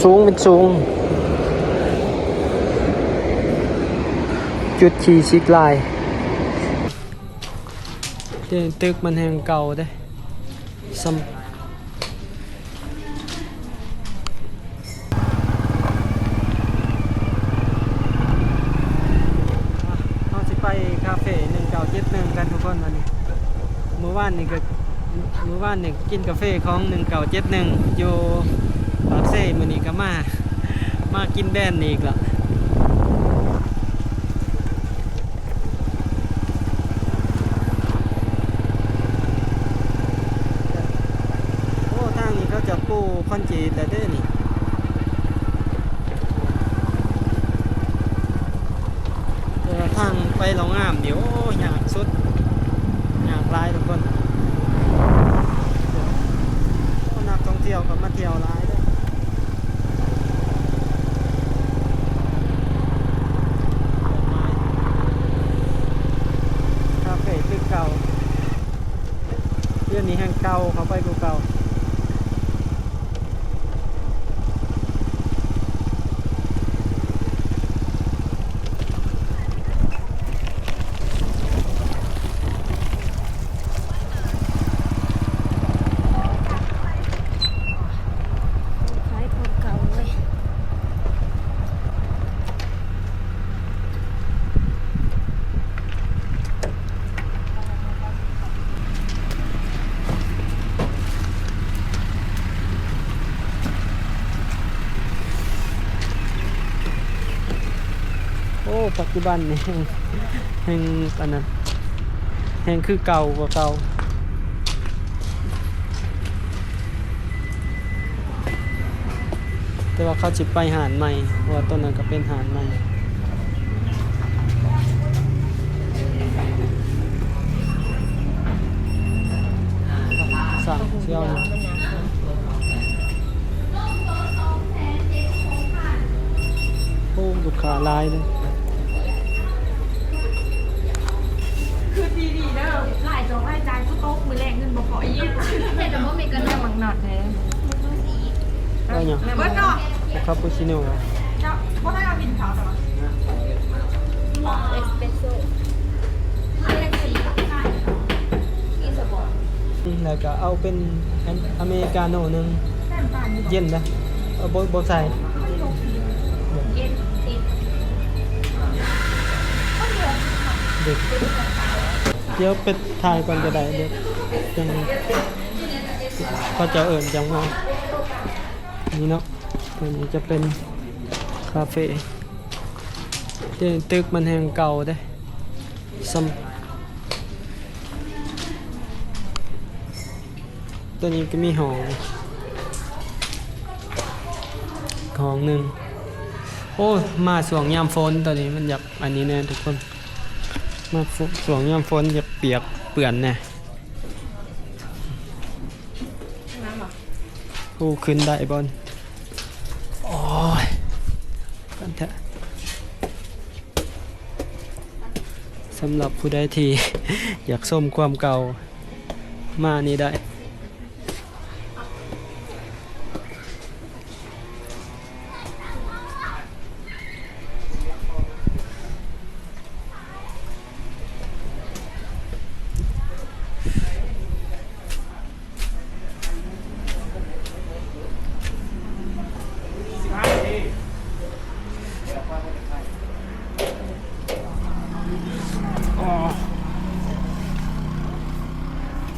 ສູງ ມັນສູງ ຈຸດຂີ່ຊິກລາຍ ແຕ່ຕຶກມັນແຮ່ງເກົ່າເດ້ ສ່ຳ ເຮົາຊິໄປຄາເຟໜຶ່ງເກົ້າເຈັດໜຶ່ງກັນທຸກຄົນ ວັນນີ້ ມື້ວານນີ້ກໍ ມື້ວານນີ້ກິນກາເຟຂອງໜຶ່ງເກົ້າເຈັດໜຶ່ງຢູ່ປາກເຊ ມື້ນີ້ກໍມາ ມາກິນແບຣນນີ້ອີກລະ. ໂອ້ ທາງນີ້ເຂົາຈະປູຄອນກຣີດແລ້ວເດ້ນີ້ ແຕ່ວ່າທາງໄປລະງາມຢູ່. ໂອ້ ຍາກສຸດ ຍາກຫຼາຍທຸກຄົນ. ໂອ້ ນັກທ່ອງທ່ຽວກໍມາທ່ຽວຫຼາຍເດ້. ຄາເຟຕຶກເກົ່າ ເຮືອນນີ້ແຮ່ງເກົ່າເຂົ້າໄປກວ່າເກົ່າ. ຂາຍຂອງເກົ່າເວີຍ. ໂອ້ ປັດຈຸບັນນີ້ແຮ່ງ ແຮ່ງອັນນັ້ນ ແຮ່ງຄືເກົ່າກວ່າເກົ່າ. ແຕ່ວ່າເຂົາຊິໄປຮ້ານໃໝ່ ເພາະວ່າຕົວນັ້ນກໍເປັນຮ້ານໃໝ່ ສ້າງເຊວ. ໂອ້ ລູກຄ້າຫຼາຍເດ້. ຄືດີໆເດີ ລາຍຈອກລາຍຈ່າຍກູຕົກ ມື້ແລງເງິນບໍ່ພໍອີກ ແຕ່ບໍ່ມີກັນແນວມັກນັດແທ້. ເອົາຫຍັງ? ເບິດເນາະ ຄາປູຊິໂນ. ເຈົ້າ ບໍ່ໄດ້ເອົາດິນຂາວ ແຕ່ວ່າເອັສເປຣສໂຊ ແລ້ວກໍເອົາເປັນອາເມລິກາໂນໜຶ່ງ ເຢັນນະ. ເອົາ ບໍ່ ບໍ່ໃສ່ ດຽວໄປຖ່າຍກ່ອນກໍໄດ້ ດຽວຈັ່ງ ເຂົາເຈົ້າເອີ້ນຈັ່ງມາ. ນີ້ເນາະ ຕົວນີ້ຈະເປັນຄາເຟ ແຕ່ຕຶກມັນແຮ່ງເກົ່າເດ້ ສ່ຳ ຕົວນີ້ກໍມີຫ້ອງ ຫ້ອງໜຶ່ງ. ໂອ້ ມາຊ່ວງຍາມຝົນ ຕົວນີ້ມັນຢາກອັນນີ້ແດ່ທຸກຄົນ ມາຊ່ວງຍາມຝົນຢາກປຽກເປື້ອນແດ່. ໂອ້ ຂຶ້ນໄດ້ບໍ່? ໂອ້ຍ ກັນແທ້. ສຳລັບຜູ້ໃດທີ່ຢາກຊົມຄວາມເກົ່າ ມານີ້ໄດ້.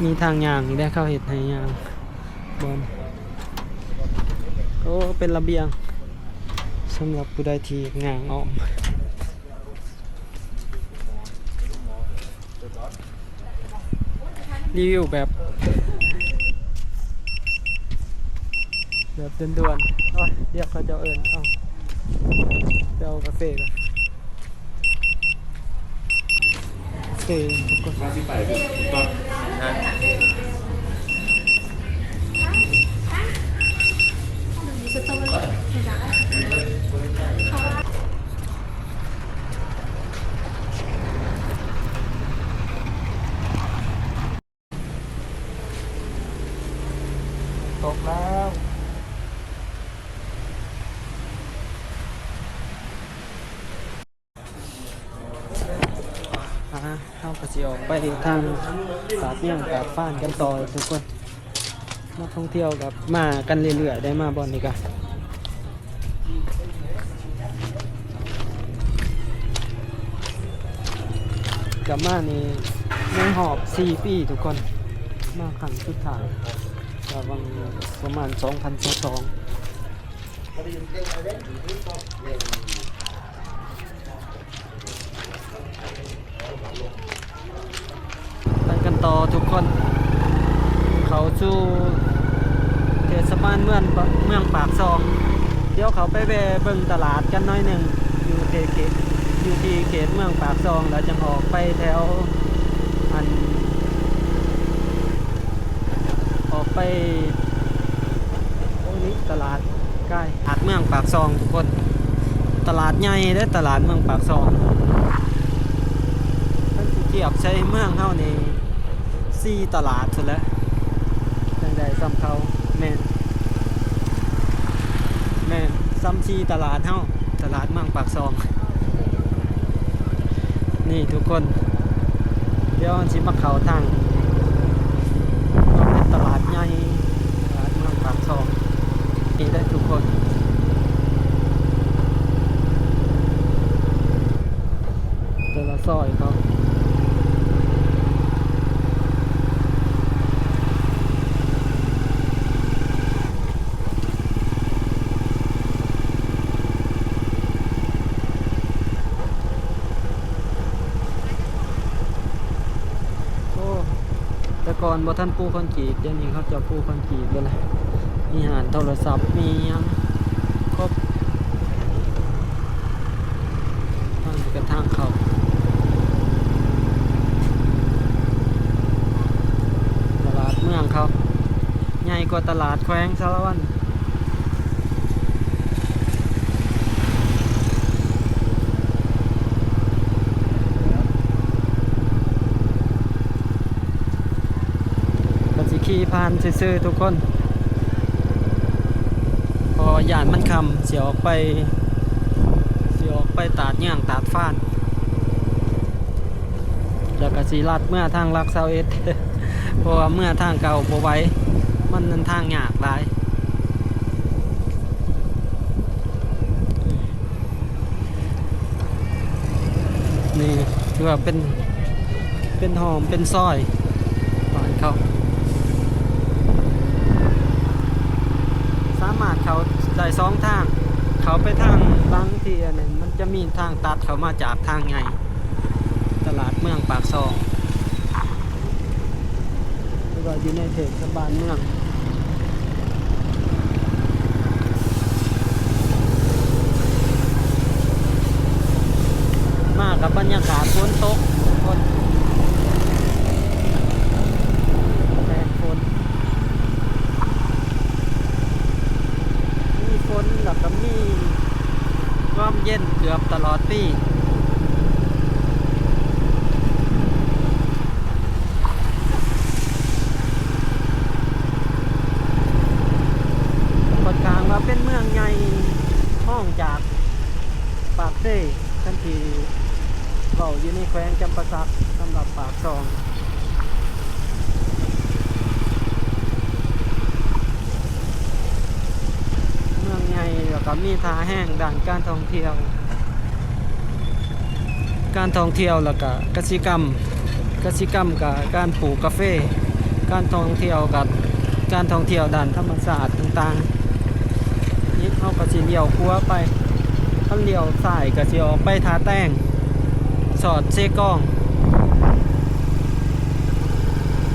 ມີທາງຍ່າງນີ້ແຫຼະ ເຂົາເຮັດໃຫ້ຍ່າງບ່ອນ. ໂອ້ ເປັນລະບຽງ ສຳລັບຜູ້ໃດທີ່ຢາກຍ່າງອ້ອມ. ຣີວິວແບບ ແບບດ່ວນໆ. ໂອ້ຍ ດຽວເຂົາເຈົ້າເອີ້ນ ເອົາ ໄປເອົາກາເຟກ່ອນ. ໂອເຄ ທຸກຄົນ ວ່າຊິໄປຕອນ ຕົກແລ້ວ. ເຮົາກະຊິອອກໄປທາງຕາດຍາງຕາດຟານກັນຕໍ່ທຸກຄົນ. ນັກທ່ອງທ່ຽວກະມາກັນເລື້ອຍໆ ໄດ້ມາບ່ອນນີ້ກະ ກະມານີ້ໃນຮອບສີ່ປີທຸກຄົນ ມາຄັ້ງສຸດທ້າຍ ກະຫວ່າງປະມານສອງພັນຊາວສອງ. ໄປກັນຕໍ່ທຸກຄົນ ເຂົ້າສູ່ເທດສະບານເມືອງ ເມືອງປາກຊ່ອງ. ດຽວເຂົ້າໄປແວ່ເບິ່ງຕະຫຼາດກັນໜ້ອຍໜຶ່ງ ຢູ່ເຂດ ຢູ່ທີ່ເຂດເມືອງປາກຊ່ອງ ແລ້ວຈັ່ງອອກໄປແຖວ ອັນ ອອກໄປ ໂອ້ ນີ້ຕະຫຼາດກາຍ ຕະຫຼາດເມືອງປາກຊ່ອງທຸກຄົນ. ຕະຫຼາດໃຫຍ່ເດ້ ຕະຫຼາດເມືອງປາກຊ່ອງ. ຄັນຊິທຽບໃສ່ເມືອງເຮົານີ້ ສີ່ຕະຫຼາດພຸ້ນແຫຼະ ຈັ່ງໃດສ່ຳເຂົາ. ແມ່ນ ແມ່ນ ສ່ຳສີ່ຕະຫຼາດເຮົາ. ຕະຫຼາດເມືອງປາກຊ່ອງ ນີ້ທຸກຄົນ. ດຽວມັນຊິມາເຂົ້າທາງ ເປັນຕະຫຼາດໃຫຍ່ ຕະຫຼາດເມືອງປາກຊ່ອງ ນີ້ເດ້ທຸກຄົນ. ແຕ່ລະຊອຍເຂົາ ໂອ້ ແຕ່ກ່ອນບໍ່ທັນປູຄອນກຣີດ ດຽວນີ້ເຂົາເຈົ້າປູຄອນກຣີດເບິດລະ. ມີຮ້ານໂທລະສັບ ມີຫຍັງຄົບ. ທາງນີ້ກະທາງເຂົ້າຕະຫຼາດເມືອງເຂົາ ໃຫຍ່ກວ່າຕະຫຼາດແຂວງສາລະວັນ. ກະຊິຂີ່ຜ່ານຊື່ໆທຸກຄົນ ເພາະວ່າຢ້ານມັນຄ່ຳ ຊິອອກໄປ ຊິອອກໄປຕາດຍາງຕາດຟານ ແລ້ວກະຊິລັດເມືອທາງຫຼັກຊາວເອັດ ເພາະວ່າເມືອທາງເກົ່າບໍ່ໄຫວ ມັນທາງຍາກຫຼາຍ. ນີ້ຖືວ່າເປັນ ເປັນຮ່ອມ ເປັນຊອຍບ້ານເຂົາ ສາມາດເຂົ້າໄດ້ສອງທາງ ເຂົ້າໄປທາງຫຼັງທີ່ອັນນັ້ນ ມັນຈະມີທາງຕັດເຂົ້າມາຈາກທາງໃຫຍ່ ຕະຫຼາດເມືອງປາກຊ່ອງ ຫຼືວ່າຢູ່ໃນເທດສະບານເມືອງ. ມາກັບບັນຍາກາດຝົນຕົກ ຝົນ ແດດຝົນ ມີຝົນ ແລ້ວກະມີຄວາມເຢັນເກືອບຕະຫຼອດປີ. ຂ້ອນຂ້າງວ່າເປັນເມືອງໃຫຍ່ຮອງຈາກປາກເຊ ຄັນທີ່ເວົ້າຢູ່ໃນແຂວງຈຳປາສັກ ສຳລັບປາກຊ່ອງ ເມືອງໃຫຍ່ ແລ້ວກະມີທ່າແຮງດ້ານການທ່ອງທ່ຽວ ການທ່ອງທ່ຽວ ແລ້ວກະກະສິກຳ ກະສິກຳກະການປູກກາເຟ ການທ່ອງທ່ຽວກະການທ່ອງທ່ຽວດ້ານທຳມະຊາດຕ່າງໆ. ນີ້ເຮົາກະຊິລ້ຽວຂວາໄປ ຄັນລ້ຽວຊ້າຍກະຊິອອກໄປທ່າແຕງ ສອດເຊກອງ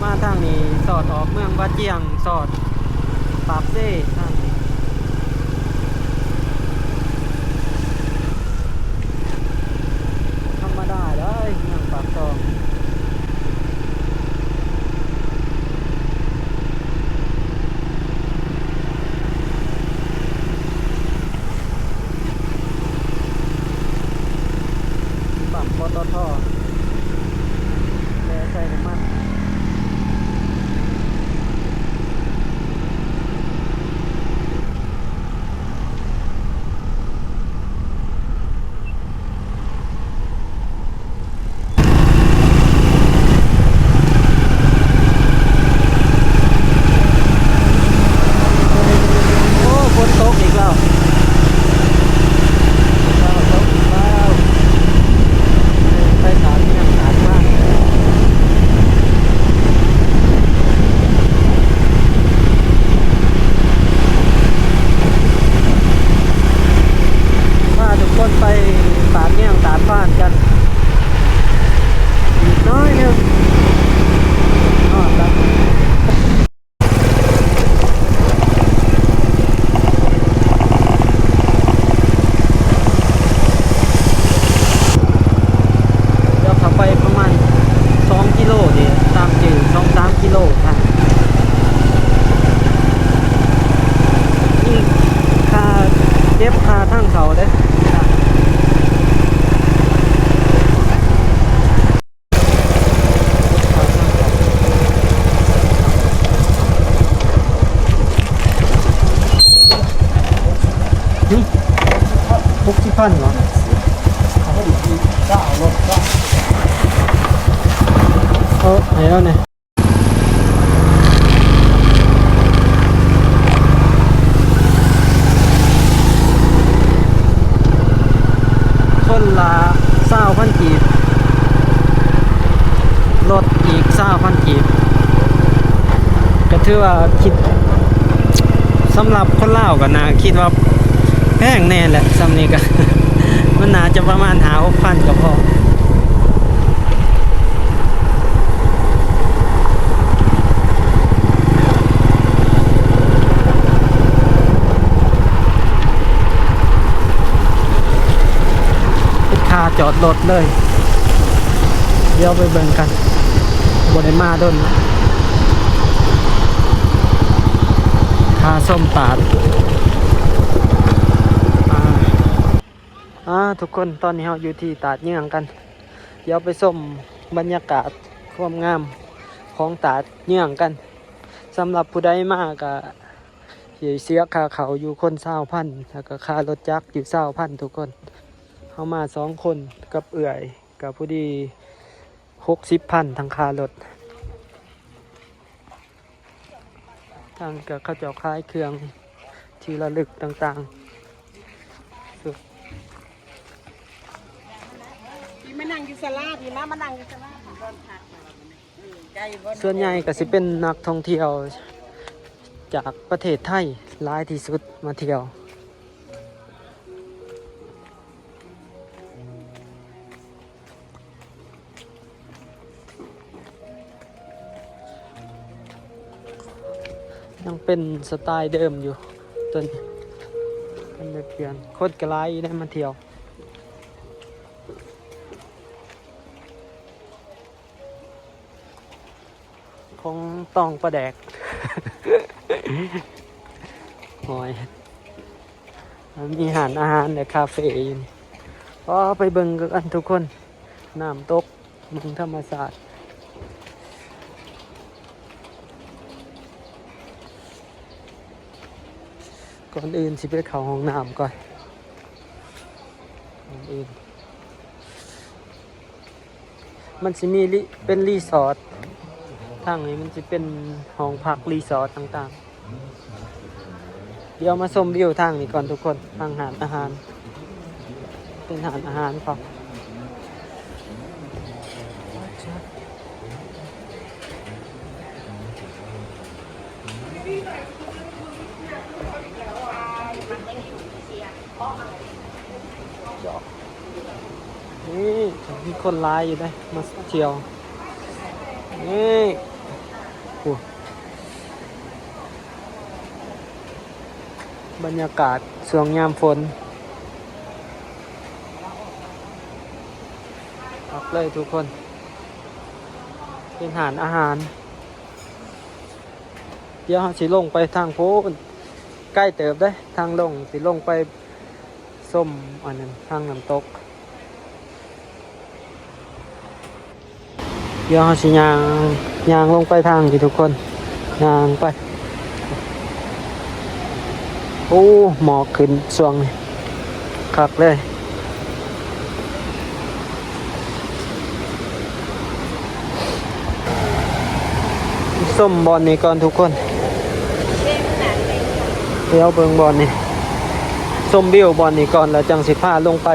ມາທາງນີ້ສອດອອກເມືອງບາຈຽງ ສອດປາກເຊ ທາງນີ້ ທຳມະດາເດີ ເມືອງປາກຊ່ອງ. ປ້ຳ ປຕທ ແລະ ໃສ່ນ້ຳມັນ. ເ ເຂົ້າເດ້. ຫຶ ຫົກສິບພັນເນາະ. ເອີ ໃຫ້ລາວແດ່. ຄົນລະຊາວພັນກີບ, ລົດອີກຊາວພັນກີບ, ກໍຖືວ່າຄິດ ສຳລັບຄົນລາວກໍໜ້າ ຄິດວ່າແພງແດ່ແຫຼະ. ສ່ຳນີ້ກໍ ມັນໜ້າຈະປະມານຫ້າຫົກພັນກໍພໍ. ເຮັດຄ່າຈອດລົດເລີຍ. ດຽວໄປເບິ່ງກັນ, ບໍ່ໄດ້ມາດົນ. ຄ່າຊົມຕາດ. ອ່າ ອ່າ ທຸກຄົນ, ຕອນນີ້ເຮົາຢູ່ທີ່ຕາດເຍືອງກັນ. ດຽວໄປຊົມບັນຍາກາດຄວາມງາມຂອງຕາດເຍືອງກັນ. ສຳລັບຜູ້ໃດມາກະຊິເສຍຄ່າເຂົ້າຢູ່ຄົນຊາວພັນ, ແລ້ວກະຄ່າລົດຈັກຢູ່ຊາວພັນທຸກຄົນ. ເຮົາມາສອງຄົນກັບເອື້ອຍ ກະພໍດີຫົກສິບພັນທັງຄ່າລົດ. ທາງກໍເຂົາເຈົ້າຂາຍເຄື່ອງທີ່ລະລຶກຕ່າງໆ. ພີ່ມານັ່ງຢູ່ສາລາ, ພີ່ມາ ມານັ່ງຢູ່ສາລາ. ສ່ວນໃຫຍ່ກໍຊິເປັນນັກທ່ອງທ່ຽວຈາກປະເທດໄທຫຼາຍທີ່ສຸດມາທ່ຽວ. ຍັງເປັນສະໄຕລ໌ເດີມຢູ່ ຕົວນີ້ ຍັງບໍ່ໄດ້ປ່ຽນ. ຄົນກໍຫຼາຍຢູ່ໃດ໋ມາທ່ຽວ. ຂອງຕ້ອງປາແດກ ໂອ້ຍ ມັນມີຮ້ານອາຫານ ແລະ ຄາເຟຢູ່ນີ້. ກໍໄປເບິ່ງກັນທຸກຄົນ, ນ້ຳຕົກ ເບິ່ງທຳມະຊາດ. ກ່ອນອື່ນຊິໄປເຂົ້າຫ້ອງນ້ຳກ່ອນ ກ່ອນອື່ນ. ມັນຊິມີລິ ເປັນຣີສອດ, ທາງນີ້ມັນຊິເປັນຫ້ອງພັກຣີສອດຕ່າງໆ. ດຽວມາຊົມວິວທາງນີ້ກ່ອນທຸກຄົນ, ທາງຮ້ານອາຫານ ເປັນຮ້ານອາຫານເຂົາ. ນີ້ມີຄົນຫຼາຍຢູ່ເດ້ ມາທ່ຽວ. ນີ້ ໂອ້ ບັນຍາກາດຊ່ວງຍາມຝົນ ຄັກເລີຍທຸກຄົນ, ເປັນຮ້ານອາຫານ. ດຽວເຮົາຊິລົງໄປທາງພຸ້ນ, ໄກເຕີບເດ້ ທາງລົງ, ຊິລົງໄປຊົມອັນນັ້ນ ທາງນ້ຳຕົກ. ດຽວເຮົາຊິຍ່າງ ຍ່າງລົງໄປທາງນີ້ທຸກຄົນ, ຍ່າງໄປ. ໂອ້ ໝອກຂຶ້ນຊ່ວງນີ້ ຄັກເລີຍ. ຊົມບ່ອນນີ້ກ່ອນທຸກຄົນ, ດຽວເບິ່ງບ່ອນນີ້, ຊົມວິວບ່ອນນີ້ກ່ອນ ແລ້ວຈັ່ງຊິພາລົງໄປ.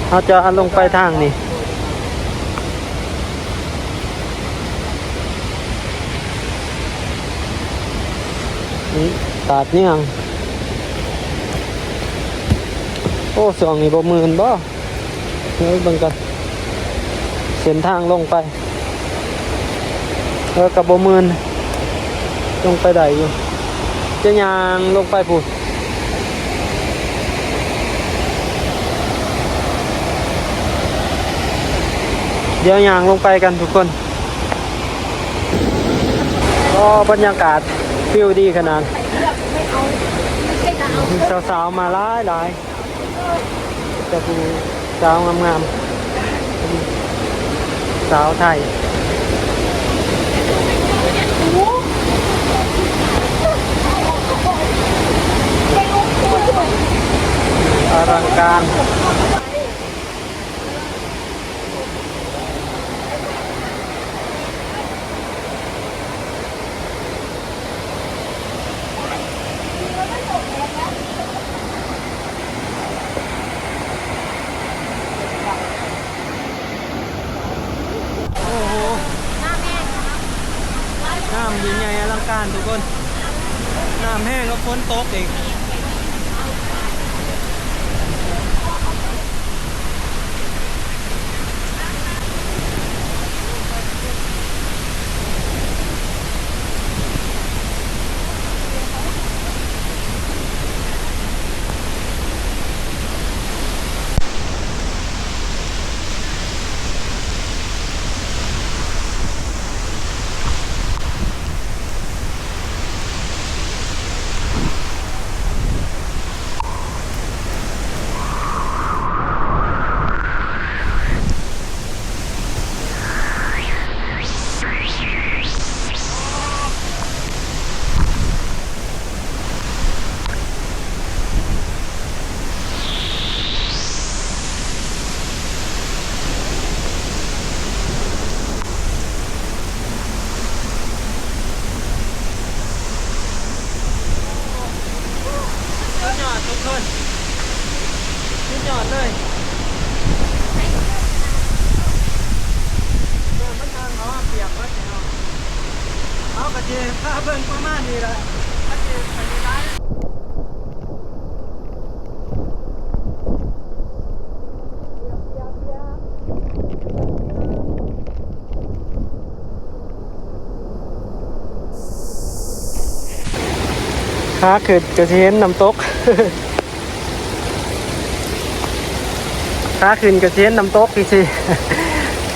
ເຮົາຈະລົງໄປທາງນີ້ ນີ້ ຕາດເຍືອງ. ໂອ້ ຊ່ວງນີ້ບໍ່ມື່ນບໍ່? ເອີ ເບິ່ງກ່ອນ ເສັ້ນທາງລົງໄປ ເອີ ກໍບໍ່ມື່ນ ລົງໄປໄດ້ຢູ່ ຈະຍ່າງລົງໄປພຸ້ນ ດຽວຍ່າງລົງໄປກັນທຸກຄົນ. ໂອ້ ບັນຍາກາດວິວດີຂະໜາດ ສາວໆມາຫຼາຍໆ ແຕ່ຜູ້ສາວງາມໆ ສາວໄທ ອະລັງການ. ໂອ້ໂຫ ນ້ຳຍິ່ງໃຫຍ່ອະລັງການທຸກຄົນ ນ້ຳແຮງແລ້ວຝົນຕົກອີກ. ສຸດຍອດທຸກຄົນ ສຸດຍອດເລີຍ ເບິ່ງມັນທາງເຮົາປຽກເບິດແລ້ວ ເຮົາກໍຊິພາເບິ່ງປະມານນີ້ແຫຼະ ມັນຊິໄປໄດ້ຫຼາຍ. ຂາຂຶ້ນກໍຊິເຫັນນ້ຳຕົກ ຂາຂຶ້ນກໍຊິເຫັນນ້ຳຕົກອີກຊິ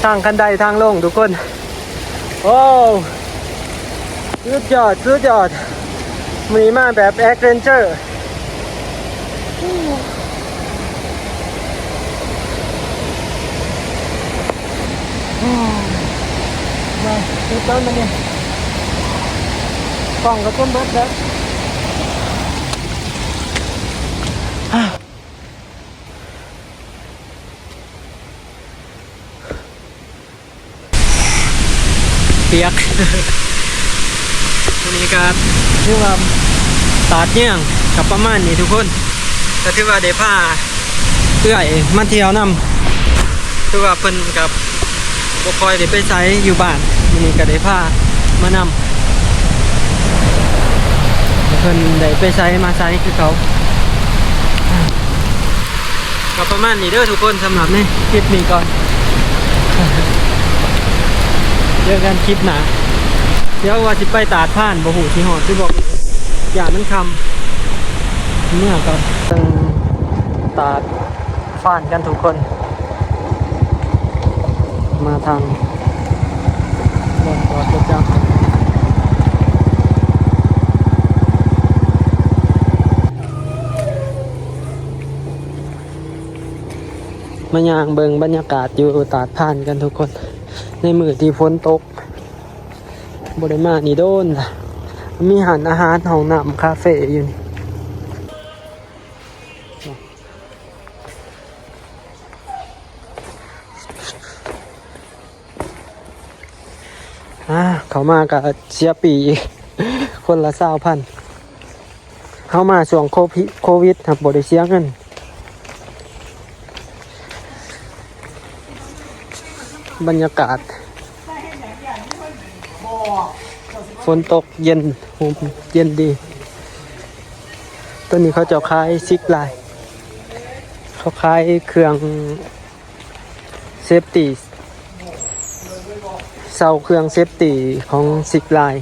ທາງຄັນໄດທາງລົງທຸກຄົນ. ໂອ້ ສຸດຍອດ ສຸດຍອດ ມື້ນີ້ມາແບບແອັດເວັນເຈີ ມາ ເຮັດຕອນບັດນີ້ ກ້ອງກໍຈົນເບິດແລ້ວ. ປຽກ ມື້ນີ້ກໍຖືວ່າຕາດເຫຍື້ອງກໍປະມານນີ້ທຸກຄົນ ກໍຖືວ່າໄດ້ພາເອື້ອຍມາທ່ຽວນຳ ຄືວ່າເພິ່ນກໍບໍ່ຄ່ອຍໄດ້ໄປໃສຢູ່ບ້ານ ມື້ນີ້ກໍໄດ້ພາມານຳ ເພິ່ນໄດ້ໄປໃສມາໃສຄືເກົ່າ. ກໍປະມານນີ້ເດີທຸກຄົນ ສຳລັບໃນຄລິບນີ້ກ່ອນ ເຈີກັນຄລິບໜ້າ ດຽວວ່າຊິໄປຕາດພານ ບໍ່ຮູ້ຊິຮອດຫຼືບໍ່ ຢ້ານມັນຄ່ຳ ເມືອກ່ອນ ຕາດ ຟານກັນທຸກຄົນ ມາທາງບ່ອນຈອດລົດຈັກ ມາຍ່າງເບິ່ງບັນຍາກາດຢູ່ຕາດພານກັນທຸກຄົນ ໃນມື້ທີ່ຝົນຕົກ ບໍ່ໄດ້ມານີ້ໂດນລະ ມີຮ້ານອາຫານ ຫ້ອງນ້ຳ ຄາເຟຢູ່ນີ້. ອາ ເຂົ້າມາກໍເສຍປີ້ອີກ ຄົນລະຊາວພັນ ເຮົາມາຊ່ວງໂຄວິດ ໂຄວິດ ຫາກບໍ່ໄດ້ເສຍເງິນ ບັນຍາກາດ ຝົນຕົກເຢັນ ຮົ່ມເຢັນດີ ຕອນນີ້ເຂົາເຈົ້າຂາຍຊິກຫຼາຍ ເຂົາຂາຍເຄື່ອງເຊຟຕີ ເຊົ່າເຄື່ອງເຊຟຕີຂອງຊິບລາຍ.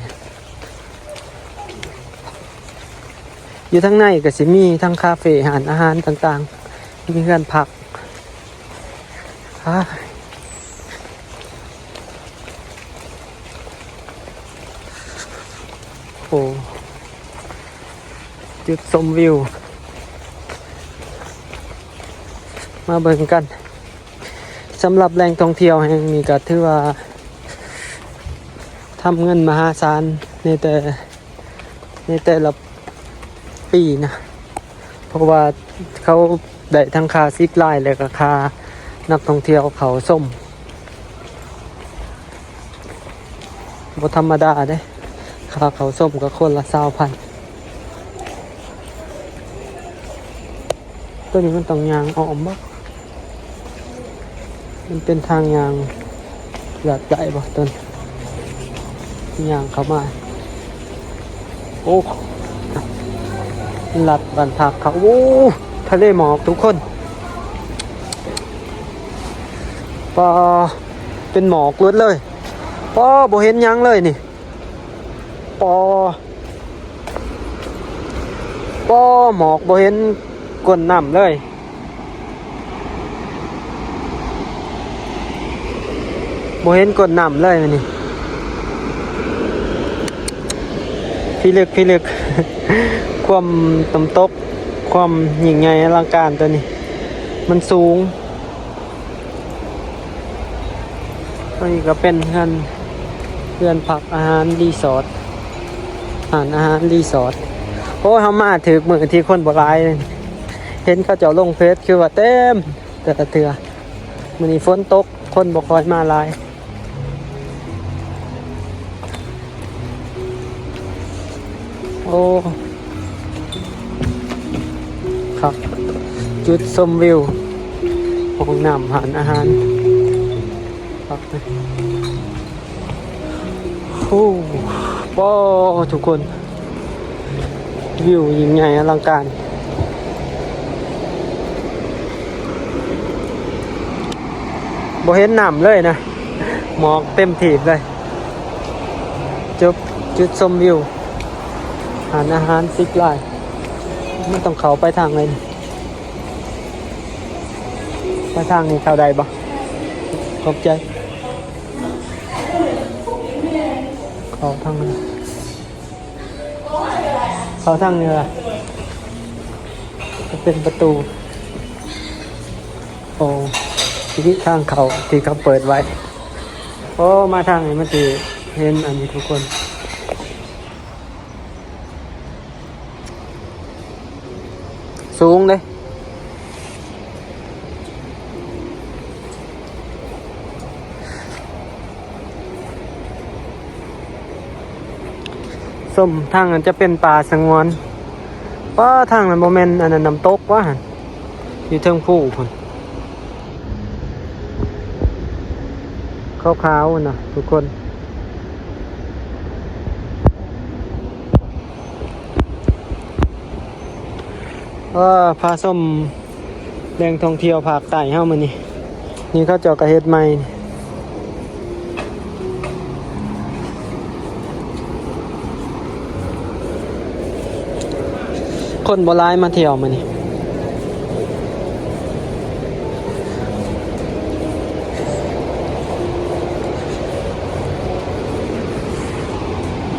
ຢູ່ທາງໃນກໍຊິມີທັງຄາເຟ ຮ້ານອາຫານຕ່າງໆ ມີເຮືອນພັກ. ໂອ້ ຈຸດຊົມວິວ ມາເບິ່ງກັນ. ສຳລັບແຫຼ່ງທ່ອງທ່ຽວແຫ່ງນີ້ກໍຖືວ່າທຳເງິນມະຫາສານໃນແຕ່ ໃນແຕ່ລະປີນະ ເພາະວ່າເຂົາໄດ້ທັງຄ່າຊິບລາຍ ແລະກະຄ່ານັກທ່ອງທ່ຽວເຂົ້າຊົມ ບໍ່ທຳມະດາເດ້. ຄ່າເຂົ້າຊົມກໍຄົນລະຊາວພັນ. ໂຕນີ້ມັນຕ້ອງຍ່າງອ້ອມບໍ່? ມັນເປັນທາງຍ່າງ ລັດໄດ້ບໍ່ຕົ້ນ? ຍ່າງເຂົ້າມາ. ໂອ້ ລັດບ້ານພັກເຂົາ. ໂອ້ ທະເລໝອກທຸກຄົນ. ປາ ເປັນໝອກເບິດເລີຍ. ປາ ບໍ່ເຫັນຫຍັງເລີຍນີ້. ປາ ປາ ໝອກ ບໍ່ເຫັນກົ້ນນ້ຳເລີຍ. ບໍ່ເຫັນກົ້ນນ້ຳເລີຍມື້ນີ້. ພິລຶກພິລຶກ ຄວາມນ້ຳຕົກ ຄວາມຍິ່ງໃຫຍ່ອະລັງການ ໂຕນີ້ມັນສູງ. ອັນນີ້ກໍເປັນເຮືອນ ເຮືອນພັກອາຫານຣີສອດ ຮ້ານອາຫານຣີສອດ. ໂອ້ຍ ເຮົາມາຖືກມື້ທີ່ຄົນບໍ່ຫຼາຍ. ເຫັນເຂົາເຈົ້າລົງເຟສຄືວ່າເຕັມແຕ່ລະເທື່ອ. ມື້ນີ້ຝົນຕົກ ຄົນບໍ່ຄ່ອຍມາຫຼາຍ. ໂອ້ ຄັກ ຈຸດຊົມວິວ ຫ້ອງນ້ຳ ຮ້ານອາຫານ ຄັກເລີຍ. ໂອ້ ປາ ທຸກຄົນ ວິວຍິ່ງໃຫຍ່ອະລັງການ. ບໍ່ເຫັນນ້ຳເລີຍນະ ໝອກເຕັມທີ່ບເລີຍ. ຈຸດ ຈຸດຊົມວິວ ຮ້ານອາຫານຊິບລາຍ. ມັນຕ້ອງເຂົ້າໄປທາງໃດນີ້? ໄປທາງນີ້ເຂົ້າໄດ້ບໍ່? ຂອບໃຈ. ເຂົ້າທາງນີ້ ເຂົ້າທາງນີ້ລະ ຈະເປັນປະຕູ. ໂອ້ ທີ່ນີ້ທາງເຂົ້າທີ່ເຂົາເປີດໄວ້. ໂອ້ ມາທາງນີ້ມັນຊິເຫັນອັນນີ້ທຸກຄົນ. ສູງເດ້. ສົ້ມທາງນັ້ນຈະເປັນປ່າສະຫງວນ. ປ້າ ທາງນັ້ນບໍ່ແມ່ນອັນນັ້ນ ນ້ຳຕົກວະຫັ້ນ? ຢູ່ເທິງພູພຸ້ນ ຂາວໆນະທຸກຄົນ. ເອີ ພາຊົມແຫຼ່ງທ່ອງທ່ຽວພາກໃຕ້ເຮົາມື້ນີ້. ນີ້ເຂົາເຈົ້າກະເຮັດໃໝ່. ຄົນບໍ່ຫຼາຍມາທ່ຽວມື້ນີ້.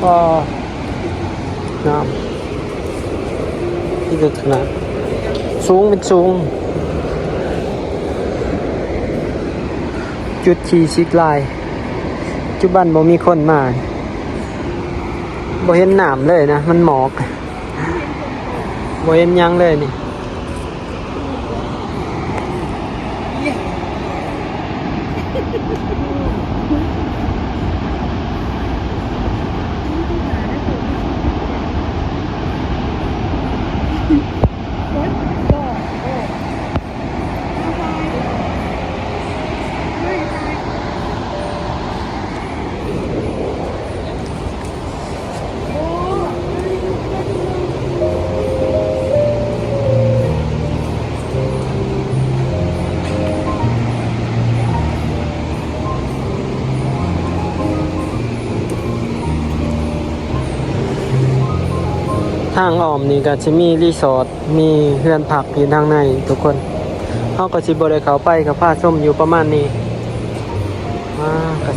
ອໍ ນ້ຳ ທີ່ເລິກຂະໜາດ ສູງເປັນສູງ. ຈຸດທີ່ຊິບລາຍ ປັດຈຸບັນບໍ່ມີຄົນມາ ບໍ່ເຫັນນ້ຳເລີຍນະ ມັນໝອກ ບໍ່ເຫັນຫຍັງເລີຍນີ້. ໂອ້ ທາງອ້ອມນີ້ກໍຊິມີຣີສອດ ມີເຮືອນພັກຢູ່ທາງໃນທຸກຄົນ. ເຮົາກໍຊິບໍ່ໄດ້ເຂົ້າໄປ ກໍພາຊົມຢູ່ປະມານນີ້. ອ່າ ກໍ